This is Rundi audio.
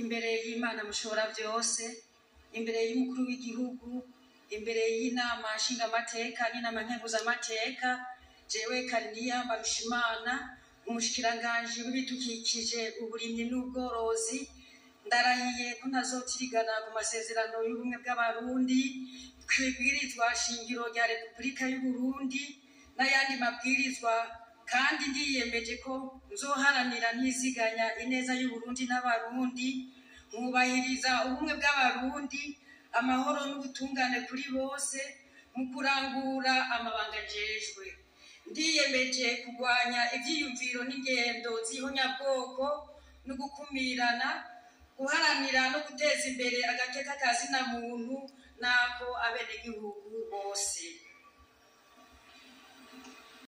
Imbere y'Imana mushobora byose, imbere y'umukuru w'igihugu, imbere y'inama nshingamateka n'inama nkenguzamateka, jewe Kariniya Mbarushimana, umushikiranganji w'ibidukikije, uburimyi n'ubworozi, ndarahiye ko ntazotirigana ku masezerano y'ubumwe bw'Abarundi, kw'ibwirizwa shingiro rya Repubulika y'Uburundi n'ayandi mabwirizwa, kandi ndiyemeje ko nzoharanira ntiziganya ineza y'Uburundi n'Abarundi, nkubahiriza ubumwe bw'Abarundi, amahoro n'ubutungane kuri bose mu kurangura amabanga njejwe. Ndiyemeje kurwanya ivyiyumviro n'ingendo z'ihonyabwoko no gukumirana, guharanira no guteza imbere agateka ka zina muntu n'ako abenegihugu bose.